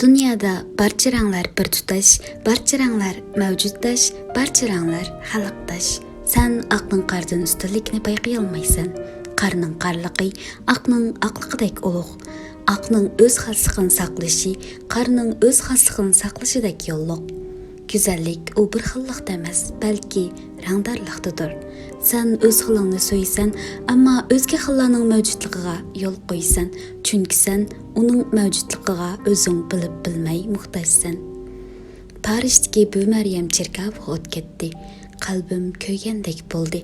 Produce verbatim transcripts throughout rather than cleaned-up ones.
دۇنيادا بارچە رەڭلەر بىر تۇتاش، بارچە رەڭلەر مەۋجۇتداش، بارچە رەڭلەر خەلقداش. سەن ئاقنىڭ قارىدىن ئۈستۈنلۈكىنى بايقىيالمايسەن. قارنىڭ قارلىقى ئاقنىڭ ئاقلىقىدەك ئۇلۇغ. ئاقنىڭ ئۆز خاسلىقىنى ساقلىشى قارنىڭ ئۆز خاسلىقىنى ساقلىشىدەك يوللۇق. گۈزەللىك ئۇ بىر خىللىقتا ئەمەس، بەلكى رەڭدارلىقتىدۇر. سەن ئۆز خىلىڭنى سۆيىسەن، ئەمما ئۆزگە خىللارنىڭ مەۋجۇتلۇقىغا يول قويىسەن، چۈنكى سەن ئۇنىڭ مەۋجۇتلۇقىغا ئۆزۈڭ بىلىپ بىلمەي موھتاجسەن. پارىژدىكى بۈ مەريەم چېركاۋىغا ئوت كەتتى. قەلبىم كۆيگەندەك بولدى.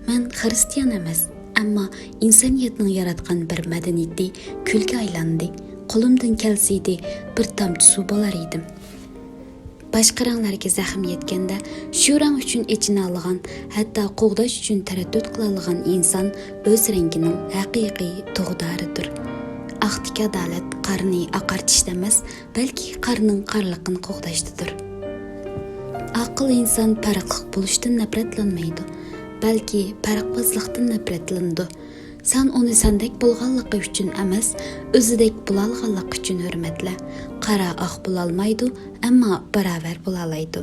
مەن خىرىستىيان ئەمەس، ئەمما ئىنسانىيەتنىڭ ياراتقان بىر مەدەنىيىتى كۈلگە ئايلاندى. قولۇمدىن كەلسىدى، بىر تامچە سۇ بولار ئىدىم. باشقا رەڭلەرگە زەخمى يەتكەندە، شۇ رەڭ ئۈچۈن ئېچىنالىغان، ھەتتا قوغداش ئۈچۈن تەرەددۇت قىلالىغان ئىنسان ئۆز رەڭگىنىڭ ھەقىقىي تۇغدارىدۇر. ئاقتىكى ئادالەت قارنى ئاقارتىشتا ئەمەس، بەلكى قارنىڭ قارلىقىنى قوغداشتىدۇر. ئاقىل ئىنسان پەرقلىق بولۇشتىن نەپرەتلەنمەيدۇ، بەلكى پەرقبازلىقتىن نەپرەتلىنىدۇ. سەن ئۇنى سەندەك بولغانلىقى ئۈچۈن ئەمەس، ئۆزىدەك بولالىغانلىقى ئۈچۈن ھۆرمەتلە. قارا ئاق بولالمايدۇ، ئەمما باراۋەر بولالايدۇ.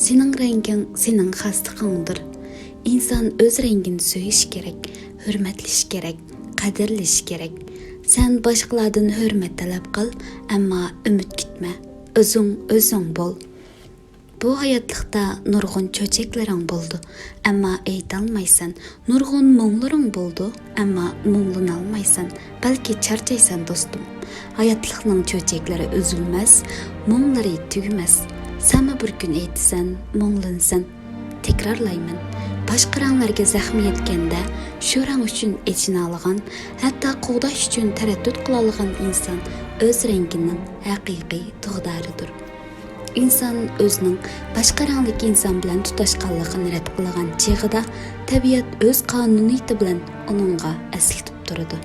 سېنىڭ رەڭگىڭ سېنىڭ خاسلىقىڭدۇر. ئىنسان ئۆز رەڭگىنى سۆيۈشى كېرەك، ھۆرمەتلىشى كېرەك، قەدىرلىشى كېرەك. سەن باشقىلاردىن ھۆرمەت تەلەپ قىل، ئەمما ئۈمىد كۈتمە. ئۆزۈڭ ئۆزۈڭ بول. بۇ ھاياتلىقتا نۇرغۇن چۆچەكلىرىڭ بولىدۇ، ئەمما ئېيتالمايسەن. نۇرغۇن مۇڭلىرىڭ بولىدۇ، ئەمما مۇڭلىنالمايسەن. بەلكى چارچايسەن، دوستۇم. ھاياتلىقنىڭ چۆچەكلىرى ئۈزۈلمەس، مۇڭلىرى تۈگىمەس. سەنمۇ بىر كۈن ئېيتىسەن، مۇڭلىنىسەن. تەكرارلايمەن، باشقا رەڭلەرگە زەخمى يەتكەندە، شۇ رەڭ ئۈچۈن ئېچىنالىغان، ھەتتا قوغداش ئۈچۈن تەرەددۇت قىلالىغان ئىنسان ئۆز رەڭگىنىڭ ھەقىقىي تۇغدارىدۇر. ئىنسان ئۆزىنىڭ باشقا رەڭلىك ئىنسان بىلەن تۇتاشقانلىقىنى رەت قىلغان چېغىدا، تەبىئەت ئۆز قانۇنىيىتى بىلەن ئۇنىڭغا ئەسلىتىپ تۇرىدۇ.